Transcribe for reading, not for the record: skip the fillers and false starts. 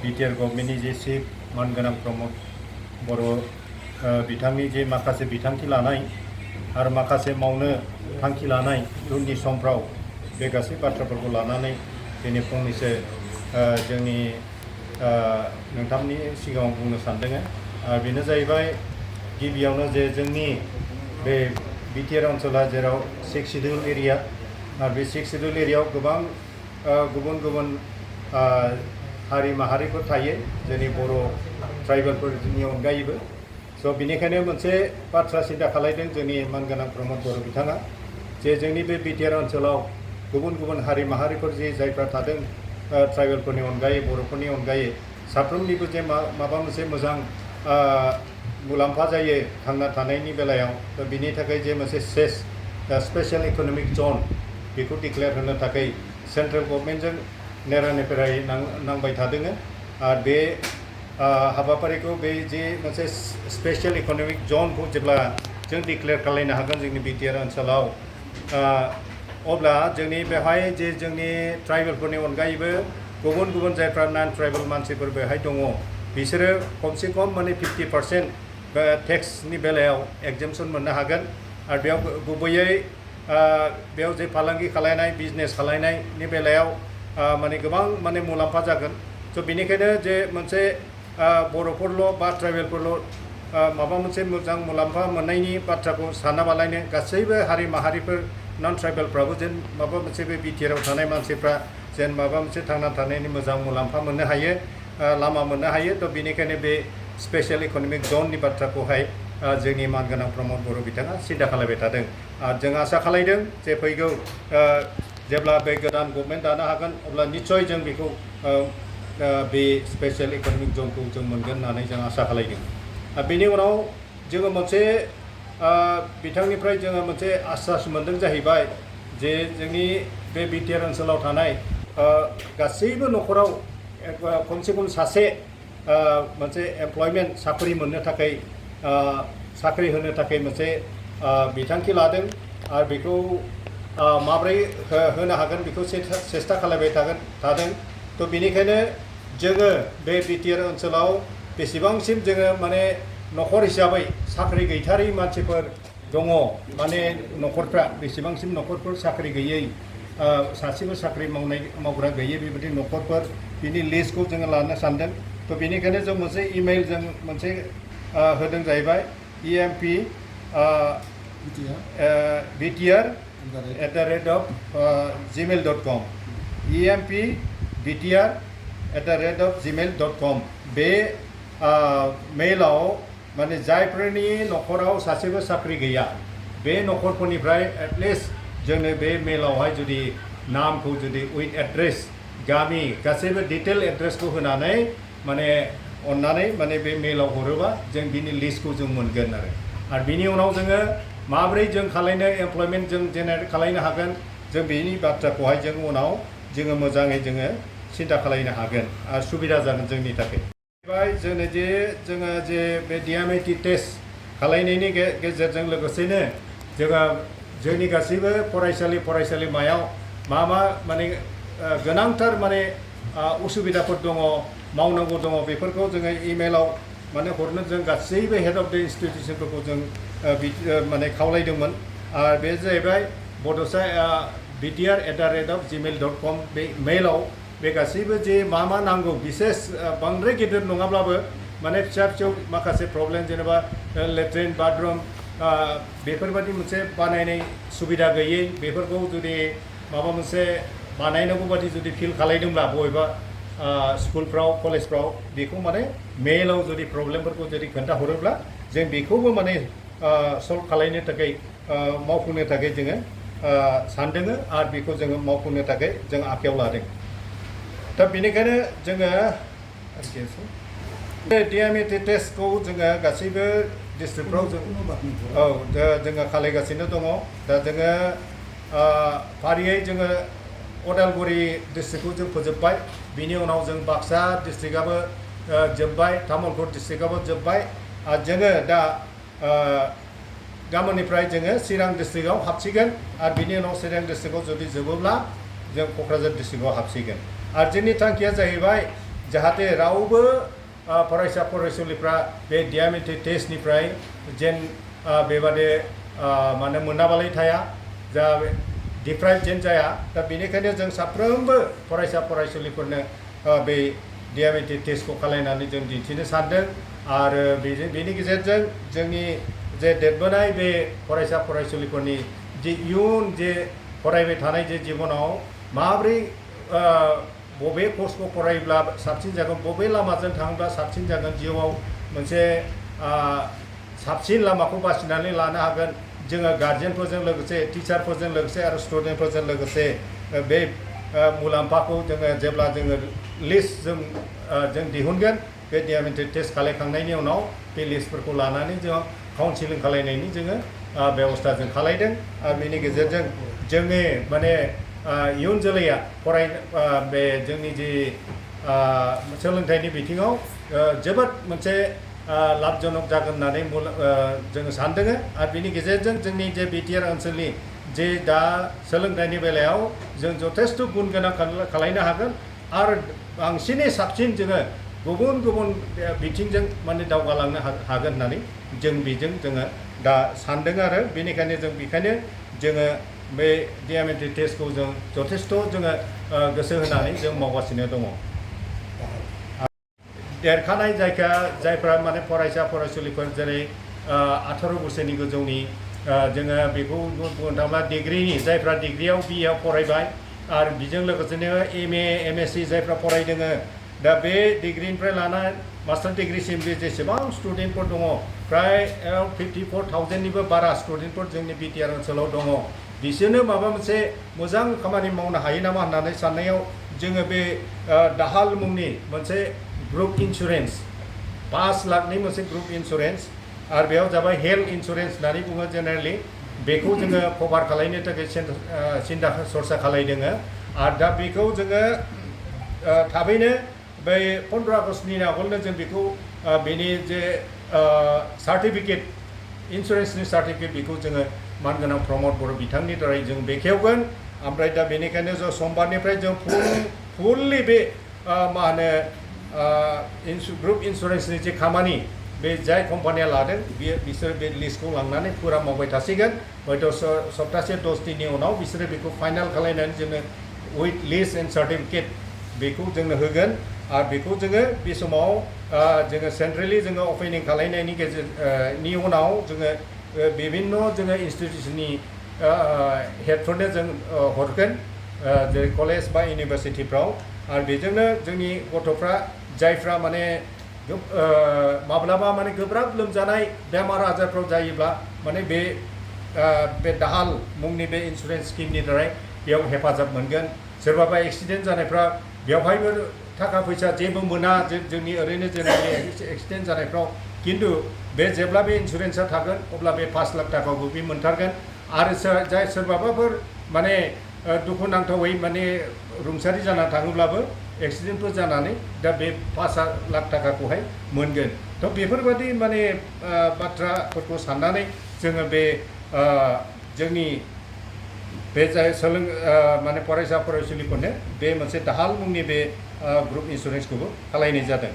BTR गभर्नमेन्टनि जे chief मानगोनां प्रमद बर' बिथांनि जे माखासे बिथांखि लानाय आरो माखासे मावनो थांखि लानाय उननि समफ्राव बे गासै बाथ्राफोरखौ लानानै दिनै फंनैसो जोंनि नोंथांनि सिगाङाव बुंनो सानदों। बेनो जाहैबाय गिबियावनो जे जोंनि बे बिटिआर ओनसोला जेराव 6 शिड्यूल एरिया आरो बे 6 शिड्यूल एरियायाव गोबां गुबुन गुबुन हारि माहारिफोर थायो जोंनि बर' ट्राइबेलफोरनि अनगायैबो। स' बिनिखायनो मोनसे बाथ्रा सिन्था खालायदों जोंनि मानगोनां प्रमद बर' बिथाङा जे जोंनि बे बिटिआर ओनसोलाव गुबुन गुबुन हारि माहारिफोर जे जायफ्रा थादों ट्राइबेलफोरनि अनगायै बर'फोरनि अनगायै साफ्रोमनिबो जे माबा मोनसे मोजां मुलाम्फा जायो थांना थानायनि बेलायाव बिनि थाखाय जे मोनसे स्पेशल इक'नमिक जन बेखौ डिक्लेयार होनो थाखाय सेन्ट्रेल गभर्नमेन्टजों नेरानेपेरायै नांबाय थादों। आरो बे हाबाफारिखौ बे जे मोनसे स्पेशल इक'नमिक जनखौ जेब्ला जों डिक्लेयार खालामनो हागोन जोंनि बिटिआर ओनसोलाव अब्ला जोंनि बेवहाय जे जोंनि ट्राइबेलफोरनि अनगायैबो गुबुन गुबुन जायफ्रा नन ट्राइबेल मानसिफोर बेवहाय दङ बिसोरो खमसे खम माने 50% टेक्सनि बेलायाव एगजेम्पसन मोननो हागोन। आरो बेयाव गुबैयै बेयाव जे फालांगि खालायनाय बिजनेस खालायनायनि बेलायाव माने गोबां माने मुलाम्फा जागोन। स' बेनिखायनो जे मोनसे बर'फोरल' बा ट्राइबेलफोरल' माबा मोनसे मोजां मुलाम्फा मोननायनि बाथ्राखौ सानाबालायनो गासैबो हारि माहारिफोर नन ट्राइबेलफ्राबो जेन माबा मोनसे बे बिटिआरआव थानाय मानसिफ्रा जेन माबा मोनसे थांना थानायनि मोजां मुलाम्फा मोननो हायो लामा मोननो हायो। थ' बेनिखायनो बे स्पेशल इक'नमिक जननि बाथ्राखौहाय जोंनि मानगोनां प्रमद बर' बिथाङा सिन्था खालामबाय थादों। आरो जों आसा खालामदों जे फैगौ जेब्ला बे गोदान गभर्नमेन्ट दानो हागोन अब्ला निस्सय जों बेखौ बे स्पेशल इक'नमिक जनखौ जों मोनगोन होननानै जों आसा खालामदों। बेनि उनाव जोङो मोनसे बिथांनिफ्राय जोङो मोनसे आश्वास मोनदों जाहैबाय जे जोंनि बे बिटिआर ओनसोलाव थानाय गासैबो न'खराव खमसे खम सासे मोनसे एमप्लयमेन्ट साख्रि मोननो थाखाय साख्रि होनो थाखाय मोनसे बिथांखि लादों। आरो बेखौ माब्रै होनो हागोन बेखौ सेस्था खालामबाय थादों। थ' बेनिखायनो जोङो बे बिटिआर ओनसोलाव बेसेबांसिम जोङो माने न'खर हिसाबै साख्रि गैथारै मानसिफोर दङ माने न'खरफ्रा बेसेबांसिम न'खरफोर साख्रि गैयै सासेबो साख्रि मावग्रा गैयै बेबायदि न'खरफोर बिनि लिस्टखौ जोङो लानो सानदों। थ' बेनिखायनो जों मोनसे इमेल जों मोनसे होदों जाहैबाय EMP BTR@gmail.com EMP BTR@gmail.com बे मेलाव माने जायफोरनि न'खराव सासेबो साख्रि गैया बे न'खरफोरनिफ्राय एटलिस्ट जोंनो बे मेलावहाय जुदि नामखौ जुदि उइथ एड्रेस गामि गासैबो डिटेल एड्रेसखौ होनानै माने अननानै माने बे मेलाव हरोबा जों बिनि लिस्टखौ जों मोनगोन। आरो बिनि उनाव जोङो माब्रै जों खालायनो एमप्लयमेन्ट जों जेनेरेट खालायनो हागोन जों बेनि बाथ्राखौहाय जों उनाव जोङो मोजाङै जोङो सिन्था खालायनो हागोन आरो सुबिदा जागोन जोंनि थाखाय। जोङो जे बे DMAT टेस्ट खालायनायनि गेजेरजों लोगोसेनो जोङो जोंनि गासैबो फरायसालिमायाव मा माने गोनांथार माने उसुबिदाफोर दङ मावनांगौ दङ बेफोरखौ जोङो इमेलाव माने हरनो जों गासैबो हेड अफ द इन्स्टिटिउसनफोरखौ जों माने खावलायदोंमोन। आरो बे जाहैबाय बड'सा BTR@gmail.com बे मेलाव बे गासैबो जे मा नांगौ बिसेस बांद्राय गिदिर नङाब्लाबो माने फिसा फिसौ माखासे प्रब्लेम जेनेबा लेट्रिन बाथरुम बेफोरबायदि मोनसे बानायनाय सुबिदा गैयै बेफोरखौ जुदि माबा मोनसे बानायनांगौ बादि जुदि फिल खालायदोंब्ला बबेबा स्कुलफ्राव कलेजफ्राव बेखौ माने मेलाव जुदि प्रब्लेमफोरखौ जुदि खोन्थाहरोब्ला जों बेखौबो माने सल्भ खालायनो थाखाय मावफुंनो थाखाय जोङो सानदों आरो बेखौ जोङो मावफुंनो थाखाय जों आखायाव लादों। दा बेनिखायनो जोङो DMAT टेस्टखौ जोङो गासैबो डिस्ट्रिक्टफ्राव जोङो खालायगासिनो दङ। दा जोङो फारियै जोङो उदालगुरि डिस्ट्रिक्टखौ जों फोजोबबाय बिनि उनाव जों बाक्सा डिस्ट्रिक्टआबो जोब्बाय तामुलपुर डिस्ट्रिक्टआबो जोब्बाय आरो जोङो दा गाबोननिफ्राय जोङो चिरां डिस्ट्रिक्टआव हाबसिगोन आरो बिनि उनाव चिरां डिस्ट्रिक्टआव जुदि जोबोब्ला जों क'क्राझार डिस्ट्रिक्टआव हाबसिगोन। आरो जोंनि थांखिया जाहैबाय जाहाथे रावबो फरायसा फरायसुलिफ्रा बे डिएमएलटि टेस्टनिफ्राय जेन बेबादि माने मोनाबालाय थाया जा डिप्राइभ जेन जाया दा बेनिखायनो जों साफ्रोमबो फरायसा फरायसुलिफोरनो बे डिएमएलटि टेस्टखौ खालायनानै जों दिन्थिनो सानदों आरो बेनि गेजेरजों जोंनि जे देरबोनाय बे फरायसा फरायसुलिफोरनि जे इयुन जे फरायबाय थानाय जे जिबनाव माबोरै बबे कर्सखौ फरायोब्ला साबसिन जागोन बबे लामाजों थाङोब्ला साबसिन जागोन जिउआव मोनसे साबसिन लामाखौ बासिनानै लानो हागोन जोङो गार्जेनफोरजों लोगोसे टिचारफोरजों लोगोसे आरो स्टुडेन्टफोरजों लोगोसे बे मुलाम्फाखौ जोङो जेब्ला जोङो लिस्ट जों दिहुनगोन बे डिएमएलटि टेस्ट खालायखांनायनि उनाव बे लिस्टफोरखौ लानानै जोङो काउन्सिलिं खालायनायनि जोङो बेबस्था जों खालायदों आरो बेनि गेजेरजों जोंनि माने इयुन जोलैया बे जोंनि जे सोलोंथाइनि बिथिङाव जोबोद मोनसे लाभजनक जागोन होननानै जोङो सानदों आरो बेनि गेजेरजों जोंनि जे बिटिआर ओनसोलनि जे दा सोलोंथाइनि बेलायाव जों जथेस्थ गुन गोनां खालायनो हागोन आरो बांसिनै साबसिन जोङो गुबुन गुबुन बिथिंजों माने दावगालांनो हागोन होननानै जों बेजों जोङो दा सानदों आरो बेनिखायनो जोङो बे डिएमएलटि टेस्टखौ जों जथेस्थ जोङो गोसो होनानै जों मावगासिनो दङ देरखानाय जायफ्रा माने फरायसा फरायसुलिफोर जेरै 18 बोसोरनि गोजौनि जोङो बेखौ बुंनो थाङोब्ला डिग्रिनि जायफ्रा डिग्रियाव बिएआव फरायबाय आरो बेजों लोगोसेनो एमए एमएससि जायफ्रा फरायदों दा बे डिग्रिनिफ्राय लाना मास्टार डिग्रिसिम बे जेसेबां स्टुडेन्टफोर दङ प्राय 54,000निबो बारा स्टुडेन्टफोर जोंनि बिटिआर ओनसोलाव दङ बिसोरनो माबा मोनसे मोजां खामानि मावनो हायो नामा होननानै साननायाव जोङो बे दाहाल मुंनि मोनसे ग्रुप इन्सुरेन्स 5 लाखनि मोनसे ग्रुप इन्सुरेन्स आरो बेयाव जाबाय हेल्थ इन्सुरेन्स होननानै बुङो जेनेरेलि बेखौ जोङो कभार खालायनो थाखाय सिन्था सरसा खालायदों आरो दा बेखौ जोङो थाबैनो बै 15 आगस्टनि आगोलनो जों बेखौ बेनि जे सार्टिफिकेट इन्सुरेन्सनि सार्टिफिकेट बेखौ जोङो मानगोनां प्रमद बर' बिथांनि दारै जों बेखेवगोन ओमफ्राय दा बेनिखायनो जों समबारनिफ्राय जों फुललि बे मा होनो ग्रुप इन्सुरेन्सनि जे खामानि बे जाय कम्पानिया लादों बिसोर बे लिस्टखौ लांनानै फुरा मावबाय थासिगोन हयथ' सप्तासे 10 दिननि उनाव बिसोरो बेखौ फाइनाल खालायनानै जोङो उइथ लिस्ट एन्ड सार्टिफिकेट बेखौ जोंनो होगोन आरो बेखौ जोङो बे समाव जोङो सेन्ट्रेलि जोङो अपेनिं खालायनायनि गेजेरनि उनाव जोङो विभिन्न जोङो इन्स्टिटिउसननि हेडफोरनो जों हरगोन जेरै कलेज बा इउनिभार्सिटिफ्राव आरो बेजोंनो जोंनि गथ'फ्रा जायफ्रा माने माब्लाबा माने गोब्राब लोमजानाय बेमार आजारफ्राव जायोब्ला माने बे दाहाल मुंनि बे इन्सुरेन्स स्किमनि दारै बेयाव हेफाजाब मोनगोन सोरबाबा एक्सिडेन्ट जानायफ्रा बेवहायबो थाखा फैसा जेबो मोना जोंनि ओरैनो जेनेरेलि एक्सिडेन्ट जानायफ्राव किन्तु बे जेब्ला बे इन्सुरेन्सआ थागोन अब्ला बे 5 लाख थाखाखौ बे मोनथारगोन आरो जाय सोरबाबाफोर माने दुखुनांथावै माने रुंसारि जाना थाङोब्लाबो एक्सिडेन्टफोर जानानै दा बे 5 लाख थाखाखौहाय मोनगोन थ' बेफोरबायदि माने बाथ्राफोरखौ साननानै जोङो बे जोंनि बे जाय माने फरायसा फरायसुलिफोरनो बे मोनसे दाहाल मुंनि बे ग्रुप इन्सुरेन्सखौबो खालायनाय जादों।